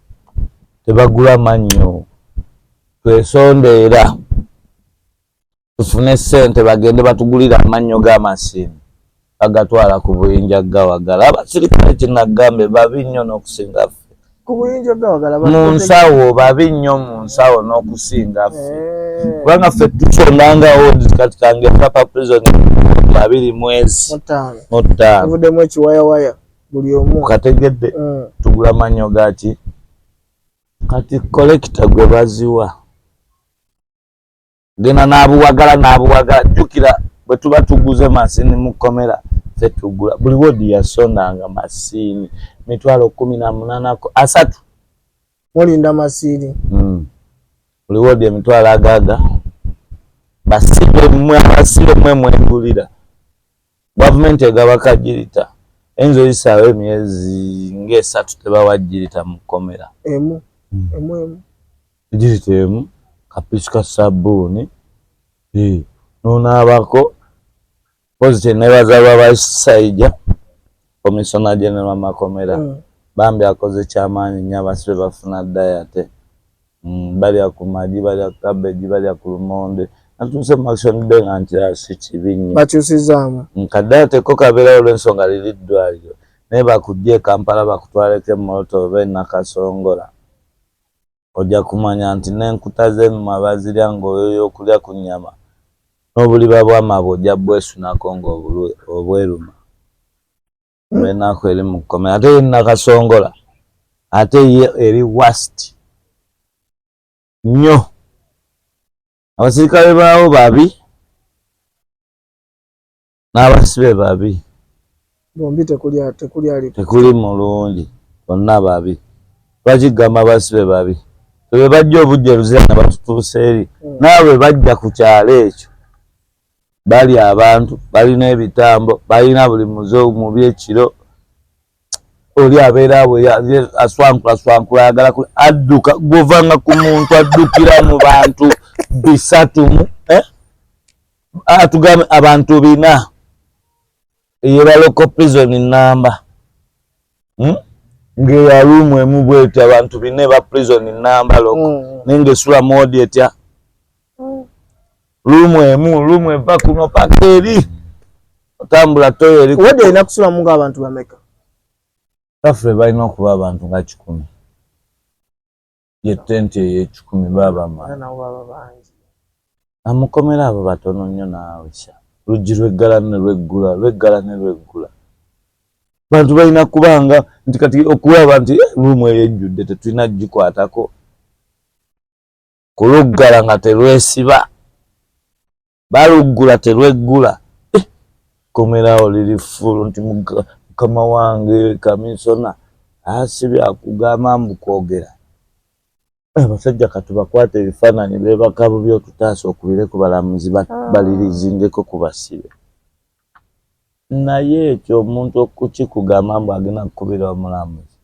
tebagula mannyo twesondeera tufune ssente bagende batugulire amannyo g'amasiini bagatwala ku buyinja gawagala. Abasirikale kyenagambe babi nnyo n'okusinga ffe mu nsawo, babi nnyo mu nsawo n'okusinga ffe eh. Kubanga ffe tusondanga odds. Kati kange papa prison abiri mwezi mu ttaano. Ovuddemu ekiwayawaya buli omu. Kategedde. Tugula mannyo gaki? Kati collector gwe baziwa genda n'abuwagala n'abuwagala. Jjukira bwe tuba tuguze masini mu kkomera, ffe tugula buli wodi yasondanga masiini 180,000 30. Mulinda masiiri. Buli wodi emitwalo agaga basibe mmwe abasibe mmwe mwegulira. Gavumenti egaba kajirita eyinza oyisaawo emyezi ng'esatu tebawa jirita mu kkomera. Emu emu emu. Jirita emu, kapisi ka sabbuuni nonaabako. Pozi kyenebaza lwabasaija Commissioner General Makomera. Bambi akoze kyamaanyi nnyo. Abasibe bafuna diet, balya ku magi, balya ku cabbage, balya ku lumonde. Natuuse mu Murchison Bay nga nkiraba si kibi nnyo. Bakyusizaamu. Ka diet ko kabeerawo olw'ensonga liri ddwaliro, naye bakujja e Kampala bakutwaleko e Moroto oba e Nakasongola, ojja kumanya nti n'enkuta z'emimwa bazirya ng'oyoya okulya ku nnyama, n'obuliba bw'amabwa ojja bwesunako ng'obweruma olw'ennaku eri mu kkomera. Ate ye Nakasongola ate ye eri worst nnyo. Abasirikale baawo babi n'abasibe babi. Bombi tekuli ali. Tekuli mulungi, bonna babi. Lwaki gamba abasibe babi? Tebe bajja obujja eruzira nga batutuusa eri. Naawe bajja ku kyalo ekyo bali abantu balina ebitambo, balina buli muze mubi. Ekiro oli abeera awo aswankula swankula ayagala adduka. Gwovanga ku muntu addukira mu bantu bisatu mu eh? Atugambe abantu bina eyeba local prison namba, Ng'eya room emu bwetyo, abantu bina eba prison namba local. Naye ng'esula mu wodi etya? Room emu, room eva kuno paka eri, otambula toyo eri. Wodi erina kusulamu ng'abantu bameka? Kaffe balina okuba abantu nga 100, ye tenti ey'ekikumi babamala. Era nabo baba bangi. Amukomera abo batono nnyo naawe sha luggi lweggala ne lweggula, lweggala ne lweggula. Bantu balina kubanga nti kati okulaba nti room eyo ejjudde tetulina gikwatako kuluggala nga terwesiba, baluggula terweggula. Komerawo liri full nti mukama wange kamisona asibye akugamba mbu kwogera. Abasajja katubakwata ebifaananyi beebaka bubi, otutaasa okubire ku balamuzi balirizingeko ku basibe. Naye ekyo omuntu okukikugamba mbu agenda kukubira omulamuzi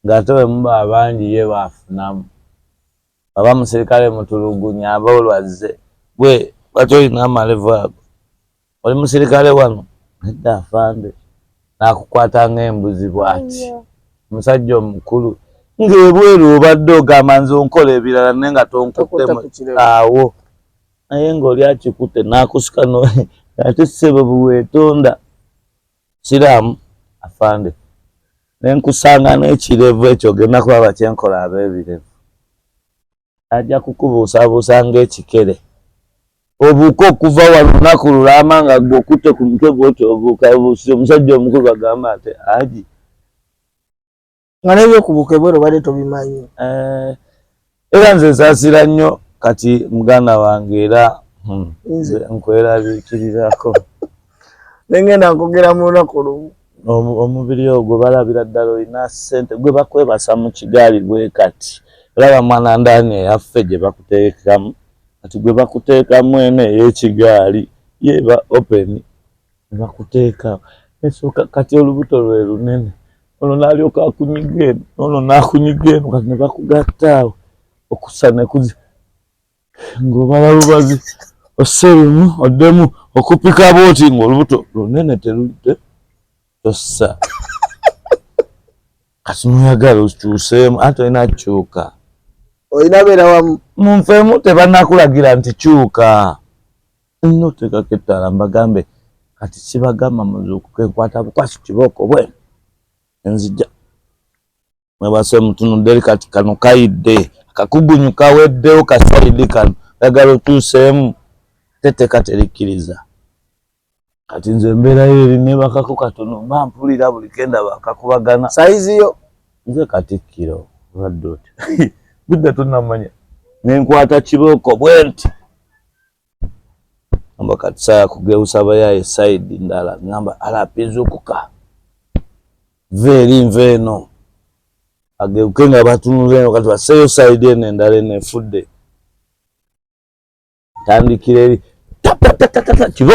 ng'ate bwe muba abangi ye baafunamu aba musirikale mutulugunya aba olwazze gwe lwaki olina amalevu ago, oli musirikale wano? Nedda afande. N'akukwata ng'embuzi bw'ati omusajja omukulu ng'ebweru obadde ogamba nze onkola ebirala naye nga tonkuttemu. Tokutte ku kirevu. Awo naye ng'oli akikutte n'akusika ate ssebo bweweetonda siraamu afande nenkusanga n'ekirevu ekyo ogenda kulaba kyenkola ab'ebirevu ajja kukubuusabuusa ng'ekikere obuuka okuva wano lunaku lulamba nga gwe okutte ku mutwe gwoti obuuka obuusi omusajja omukulu bagamba ate aji. Nga n'ebyokubuuka ebweru obadde tobimanyi. Eh, era nze nsaasira nnyo kati muganda wange era Nze nkweraliikirirako. Nengenda nkogera mu lunaku lumu. Omubiri ogwo balabira ddala olina ssente, gwe bakwebasa mu kigaali bwe kati. Olaba mwana ndaani eyaffe gye bakuteekamu, kati gwe bakuteekamu eno ey'ekigaali ye eba open ne bakuteeka esooka. Kati olubuto lwe lunene, ono n'alyoka akunyiga eno, ono n'akunyiga eno, kati ne bakugatta awo okussa ne kuzi ng'obala lubazi osse lumu oddemu okupika bwoti ng'olubuto lunene terudde tossa. Kati noyagala okyuseemu anti olina kyuka. Olina beera wamu. Munfeemu tebanakulagira nti kyuka. Nina oteekako ettaala mbagambe kati sibagamba muzuukuke, nkwata bukwasi kibooko bwe nzija mwebase mutunudde eri kati kano kayidde akakugunyu kaweddewo kasayidi kano oyagala okyuseemu ate etteeka terikkiriza. Kati nze embeerayo eri nebakako katono mba mpulira buli kendaba akakubagana. Sayizi yo? Nze katikkiro obadde otya? Budda tonamanya nenkwata kibooko bwe nti ngamba kati saaya kugewusa bayaye sayidi ndala ngamba alapizukuka nva eri nva eno agewuke nga batunula eno kati baseeyo sayidi eno endala eno efudde tandikira eri tatatatata kibo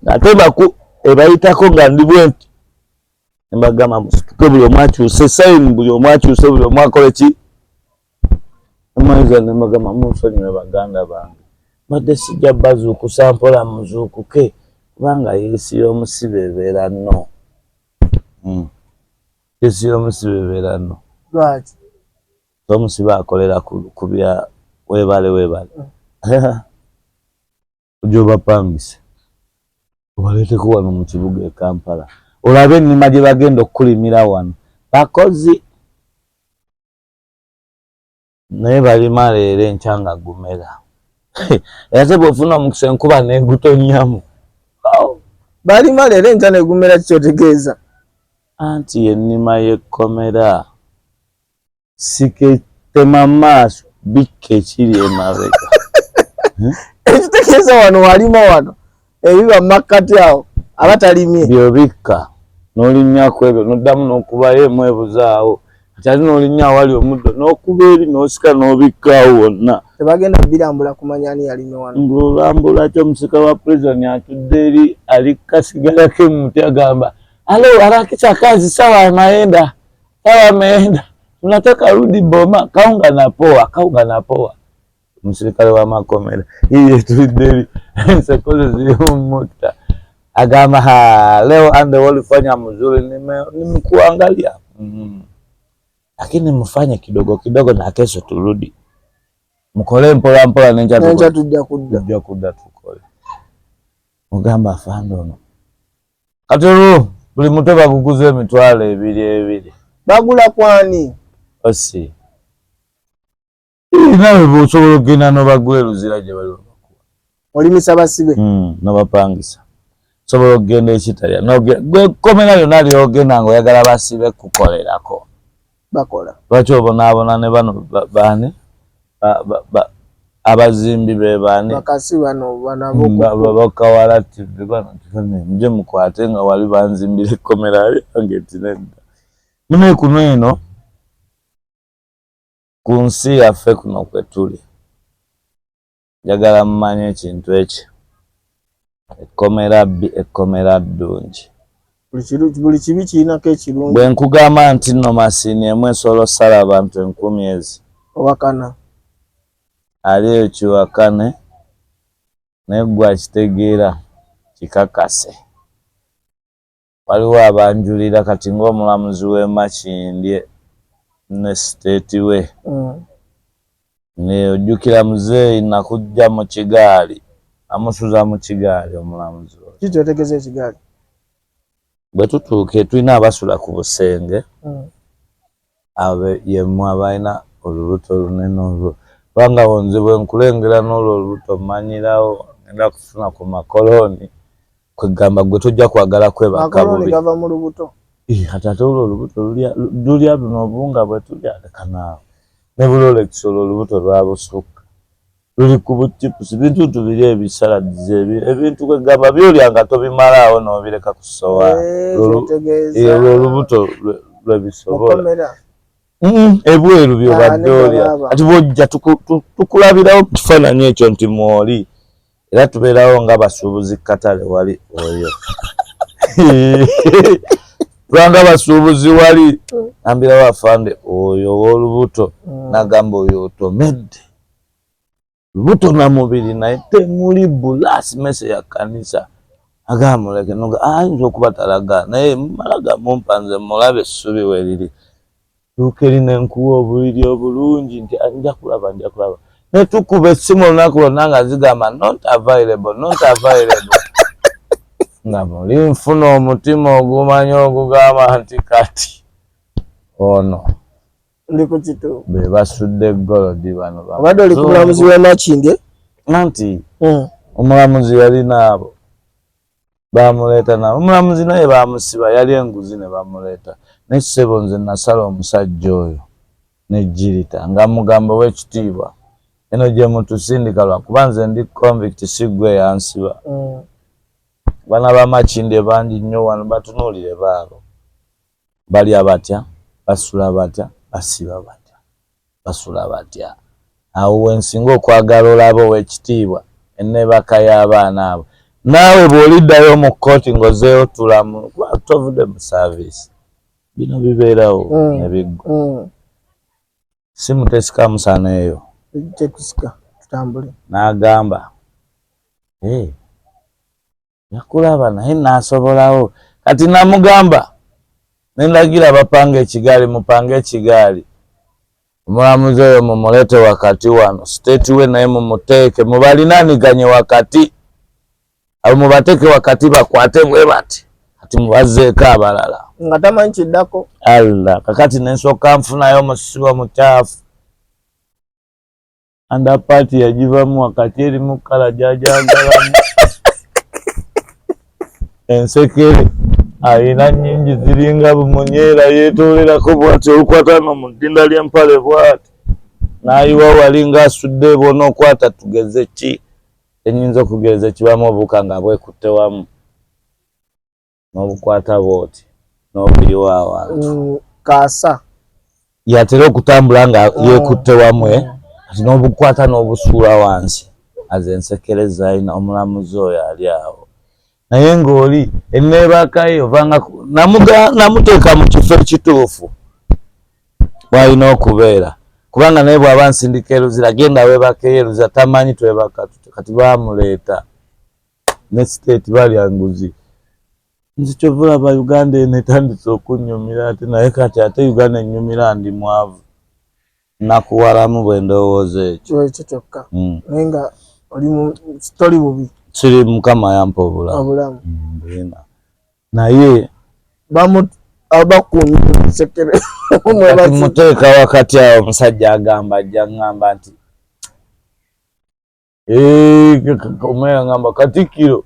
ate baku ebayitako nga ndi bwenti nembagamba musituke buli omu akyuse sayini buli omu akyuse buli omu akole ki emaiza nembagamba munsonyiwe baganda bange mbadde sijja bazuukusa mpola muzuukuke kubanga yeesi y'omusibe ebeera no yeesi y'omusibe ebeera no. Lwaki? Omusibe akolera ku bya weebale weebale ojja obapangise obaleeteko wano mu kibuga e Kampala olabe ennima gye bagenda okukulimira wano bakozi naye balima leero enkya nga gumera ate bw'ofuna omukisa enkuba n'egutonnyamu. Balima leero enkya negumera kikyotegeeza? Anti ennima y'ekkomera siketema maaso bikka ekiri emabega. Ekitegeeza wano walima wano ebiba makkati awo abatalimye byobikka n'olinnyako ebyo n'oddamu n'okubayo emu ebuzaawo kati ate n'olinnya awali omuddo n'okuba eri n'osika n'obikka awo wonna. Tebagenda birambula kumanya ani yalimye wano. Ng'olambula ki omusika wa prison atudde eri ali kasigalako emuti agamba alo harakisha kazi sawa ameenda sawa ameenda tunataka rudi boma kaunga na poa kaunga na poa. Omusirikale w'amakomera iye tulidde eri enseko ze ziri mumutta agamba ha leo ande walifanya mzuri nimekuangalia lakini mfanye kidogo kidogo na kesho turudi mukole mpola mpola nenkya tujja kudda tujja kudda tukole mugamba afande ono kati olwo buli mutwe baguguza emitwalo ebiri ebiri. Bagula kwani? Osi nawe bw'osobola okugenda n'obagula eruzira gye bali babakuwa. Olimisa basibe? N'obapangisa. Osobola okugenda ekitalya gwe kkomera lyonna ly'ogenda ng'oyagala basibe kukolerako. Bakola. Lwaki obonaabona ne bano baani abazimbi be baani? Bakasi bano Bakawala TV bano muje mukwate nga wali banzimbira ekkomera lyange nti nedda. Mune kuno eno ku nsi yaffe kuno kwe tuli njagala mumanye ekintu ekyo ekkomera bbi ekkomera ddungi. Buli kibi kirinako ekirungi. Bwe nkugamba nti nno masiini emu esobola ossala abantu 1000 ezi. Owakana. Ali eyo kiwakane naye ggwe akitegeera kikakase. Waliwo abanjulira kati ng'omulamuzi w'e Makindye ne siteeti we. Ojjukira muzeeyi nakujja mu kigaali amusuza mu kigaali omulamuzi oyo. Kiki kyotegeeza ekigaali? Bwe tutuuka tulina abasula ku busenge abo yemmwe abalina olubuto olunene olwo kubanga nze bwe nkulengera n'olwo olubuto mmanyirawo ngenda kufuna ku makolooni kwegamba gwe tojja kwagala kwebaka Makolooni bubi. Gava mu lubuto. Kati ate olwo olubuto lulya luno obuwunga bwe tulya, leka naawe ne bulolex olwo olubuto lwabusukka, luli ku buchipusi, bintu tubiri ebisaladizi, ebintu kwegamba byolya nga tobimalaawo n'obireka ku ssowaani. Olwo olubuto lwebisobola ebweru byobadde olya. Kati bwojja tukulabirawo mu kifaananyi ekyo nti mwoli, era tubeerawo nga basuubuzi katale wali oyo tubanga basuubuzi wali ambirawo afande oyo ow'olubuto, nagamba oyo otomedde lubuto na mubiri naye temuli bulasi mese ya kanisa, agamuleke noga ayinza okuba talaga naye malaga mumpa nze mulabe essubi weriri tuuka eri nenkuwa obuliri obulungi nti nja kulaba nja kulaba, netukuba essimu olunaku lwonna nga zigamba not available, not available, nga muli nfuna omutima ogumanyi ogugamba nti kati ono ndi ku kituufu be basudde golodi bano. Obadde oli ku mulamuzi w'e Makindye? Anti omulamuzi yali naabo bamuleeta nabo, omulamuzi naye bamusiba, yali enguzi ne bamuleeta. Naye ssebo nze nasala omusajja oyo nejjirita nga mugamba, ow'ekitiibwa, eno gye mutusindika lwakuba nze ndi convict, si ggwe yansiba. Baana ba Makindye bangi nnyo wano, batunuulire baabo balya batya, basula batya, basiba batya, basula batya. Awo wensinga okwagala olaba ow'ekitiibwa enneebaka y'abaana abo. Naawe bw'oliddayo mu kkooti ng'ozeeyo tulamu kuba tovudde mu service, bino bibeerawo ne biggwa. Simu tesika musana eyo. Tekusika, tutambule. N'agamba, "Hey, yakulaba naye naasobolawo." Kati namugamba nendagira bapanga ekigaali, mupange ekigaali, omulamuzi oyo mumulete wakati wano, state we naye mumuteeke mubalinaaniganye wakati abo, mubateeke wakati bakwate bwe bati, kati mubazzeeko abalala. Nga tamanyi kiddako. Allah, kakati nensooka nfunayo omusibe omukyafu, underpant yagivamu wakati erimu kala gyajagalamu, ensekere ayina nnyingi ziringa bumunyeera, yeetoolerako bwati, olukwata no mu ddinda ly'empale bwati n'ayiwa wali ng'asudde bw'onookwata. Tugeze ki enyinza okugereza ekibamu obuwuka nga bwekutte wamu, n'obukwata bwoti n'obuyiwa awantu. Kaasa. Yatera okutambula nga yeekutte wamwe, kati n'obukwata n'obusuula wansi aze ensekere zalina omulamuzi oyo ali awo. Naye ng'oli enneebakaye ovanga namuteeka mu kifo ekituufu bw'alina okubeera, kubanga naye bw'aba nsindika eruzira, genda weebakeyo eruzira, tamanyi twebaka tutya. Kati baamuleeta ne state balya nguzi. Nze kyova olaba Uganda eno etandise okunnyumira ate, naye kati ate Uganda ennyumira ndi mwavu, nakuwalamu bwe ndowooza ekyo. Ekyo kyokka. Naye nga oli toli bubi. Kiri Mukama yampa obulamu. Obulamu. Mbulina naye Bakusekere. Kati muteeka wakati awo, omusajja agamba ajja ŋŋamba nti omuya ŋŋamba, "Katikkiro,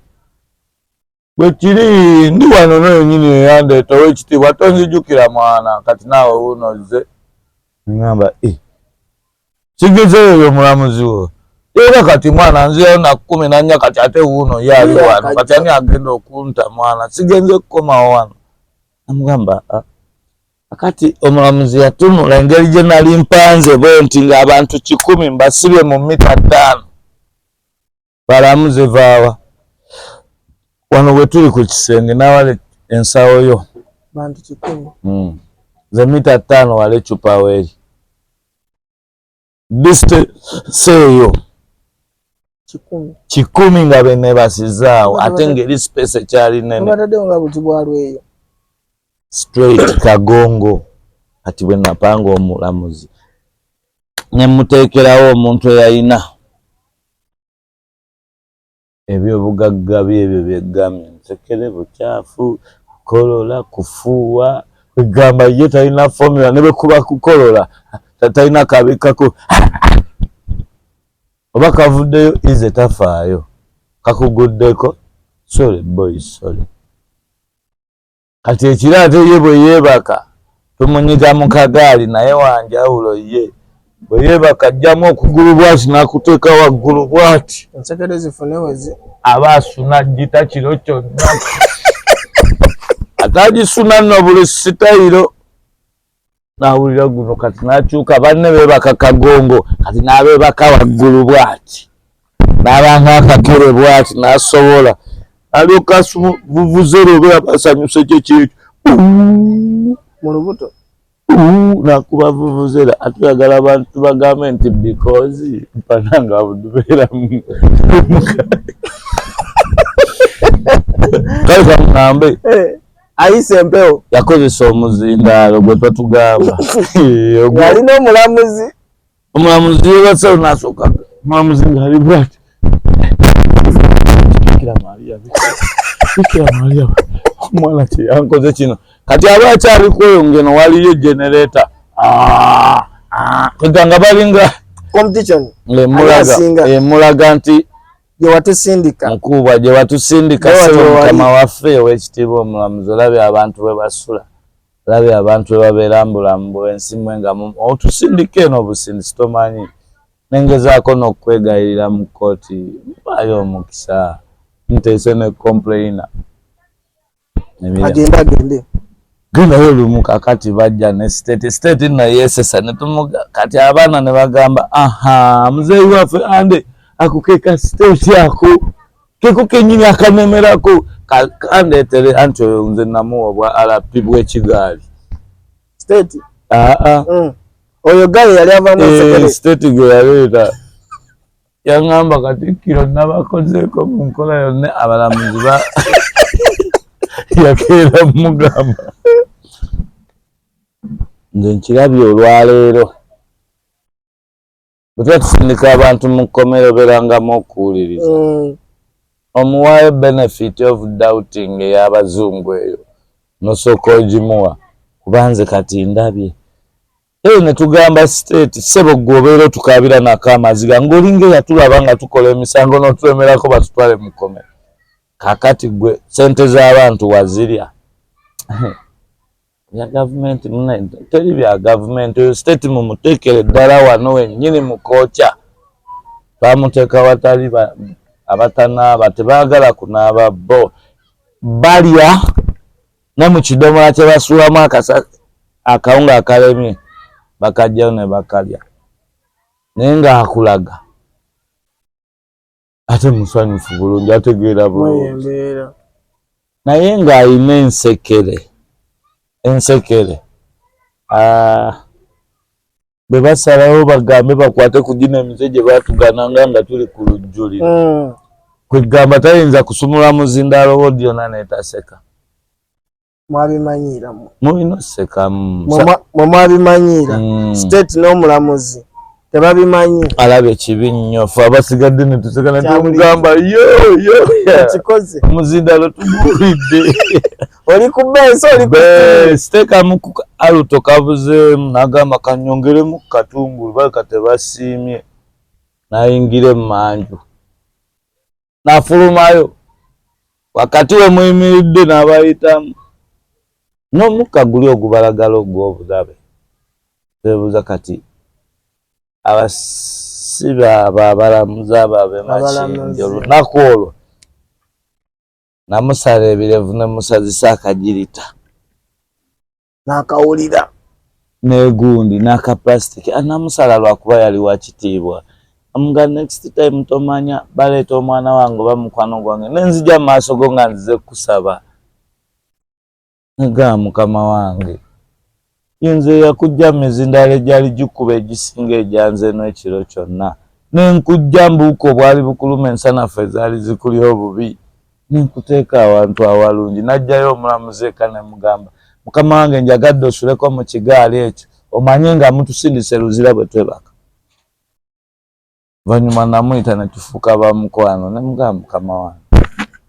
bwe kiri ndi wano noyo nyini eyandeeta, ow'ekitiibwa tonzijukira mwana, kati naawe wuuno ozze." Ŋŋamba, "Eh, sigezeyo oyo omulamuzi wo era kati mwana nzirayo na 14, kati ate wuuno ye ali wano, kati ani agenda okunta mwana, sigenze kukomawo wano." Namugamba, "Ah." Akati omulamuzi yatunula engeri gye nali mpanze bwe nti ng'abantu 100 mbasibye mu mita 5, balamuze vaawa wano bwe tuli ku kisenge n'awala ensawo yo. Bantu 100. Ze mita 5 wala ecupa weeri distance eyo. 100. 100 nga benebasizaawo, ate ng'eri space ekyali nene. Mubataddewo nga buti bwalweyo. Straight kagongo. Kati bwe napanga omulamuzi ne muteekerawo omuntu eyalina ebyobugagga byebyo byeggamye, nsekere, bukyafu, kukolola, kufuuwa, kwegamba ye talina formula ne bwe kuba kukolola talina kabikako oba kavuddeyo ize tafaayo kakuguddeko. Sorry boy, sorry. Kati ekiro ate ye bwe yeebaka tumunyiga mu kagaali, naye wanjawulo ye bwe yeebaka ajjamu okugulu bwati n'akuteeka waggulu bwati, ensekere zifune wezi aba asuna gita kiro kyonna, ate agisuna nno buli sitayiro nawulira guno. Kati nakyuka, banne beebaka kagongo, kati n'abeebaka waggulu bwati, n'abanga akakere bwati, n'asobola alyoka vuvuzera oba abasanyuse kyekyekyo mu lubuto. Nakuba vuvuzera, ate oyagala abantu bagambe nti because mpananga budubeera kale kamugambe. Eh, ayise empewo. Yakozesa omuzindaalo gwe twatugamba. Yalina omulamuzi. Omulamuzi yebasawo nasooka, omulamuzi ngaali bwati, Bikira Maria, Bikira Maria, omwana kyeyankoze kino. Kati aba akyali kwoyo ngeno waliyo generator kwega nga balinga competition. Emulaga emulaga nti gye watusindika. Mukuubwa gye watusindika, sebo mukama waffe ow'ekitiibwa omulamuzi, olabye abantu bwe basula, olabye abantu bwe babeera mu bulamu bw'ensi, mwe nga otusindika eno obusindisi tomanyi. Nengezaako n'okwegayirira mu kkooti, mpaayo omukisa nteese ne complainer. Agende agende. Gendayo lumu. Kakati bajja ne state, state nno yeesesa netumuga. Kati abaana ne bagamba, aha, muzeeyi waffe ande ako keka state, ako keko kenyini akanemerako kandeetere. Anti oyo nze namuwa obwa RP bw'ekigaali. State? Aa. Oyo gaye yali avamu ensekere. State gwe yaleeta yaŋŋamba, katikkiro nabakozeeko mu nkola yonna, abalamuzi ba yakeera mugamba nze nkirabye olwaleero. Bwe tuba tusindika abantu mu kkomero, obeerangamu okuwuliriza, omuwaayo benefit of doubting ey'abazungu eyo, nosooka ogimuwa, kubanze kati ndabye eyo. Ne tugamba state, ssebo gwe obeera otukaabira nako amaziga ng'olinga eyatulaba nga tukola emisango n'otwemerako batutwale mu kkomero. Kaakati gwe sente z'abantu wazirya bya gavumenti muna teri bya gavumenti. Oyo state mumuteekere ddala wano wennyini mukookya. Twamuteeka watali abatanaaba, tebaagala kunaaba, bo balya ne mu kidomola kye basuulamu akasa akawunga akalemye, bakajjayo ne bakalya, naye ng'akulaga ate musanyufu bulungi, ategeera bulungi, embeera. Naye ng'alina ensekere, ensekere. Ah, bwe basalawo bagambe bakwate ku gino emize gye batugananga nga tuli ku lujjuliro, kwegamba tayinza kusumula muzindaalo wodi yonna netaseka. Mwabimanyiira mmwe. Mulina osekamu. Mwe mwabimanyiira. State n'omulamuzi tebabimanyi. Alabye kibi nnyo, fe abasigadde netuseka netumugamba yo yo. Kikoze. Omuzindalo tuguwulidde. Oli ku bensi, oli ku siteekamu ku aluto kabuzeemu, n'agamba kanyongeremu ku katungulu, baleka tebasiimye. N'ayingira emmanju n'afulumayo wakati we muyimiridde n'abayitamu n'omukka guli ogubalagala ogw'obulabe. Twebuuza kati abasibe abo, abalamuzi abo ab'emakindi, Abalamuzi. olunaku olwo namusala ebirevu ne musazisa akagirita. N'akawulira. Negundi n'akaplastic anamusala lwakuba yali wa kitiibwa. Nga next time tomanya baleeta omwana wange oba mukwano gwange nenzija mu maaso go nga nzize kusaba, nga mukama wange yenze yakujja mu mizindaalo egyali gikuba egisinga egyanze eno ekiro kyonna, nenkujja mbuuka obwali bukuluma, ensanafu ezaali zikuli obubi, nenkuteeka awantu awalungi. Najjayo omulamuzi eka nemugamba, mukama wange, njagadde osuleko mu kigaali ekyo, omanye nga mutusindise Luzira bwe twebaka. Oluvannyuma namuyita ne tufuuka ba mukwano, ne mugamba, mukama wange,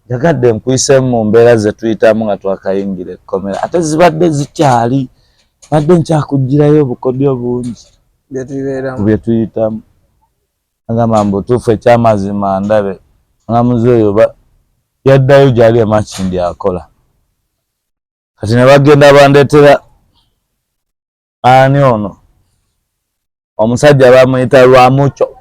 njagadde nkuyiseemu mu mbeera ze tuyitamu nga twakayingira ekkomera, ate zibadde zikyali, badde nkyakugirayo obukodyo bungi byetubeeramu. Bye tuyitamu. Agamba mbutuufu, ekyamazima ndabe mulamuzi oyo yaddayo gyali emakindi akola. Kati ne bagenda bandeetera ani ono omusajja bamuyita Lwamuco.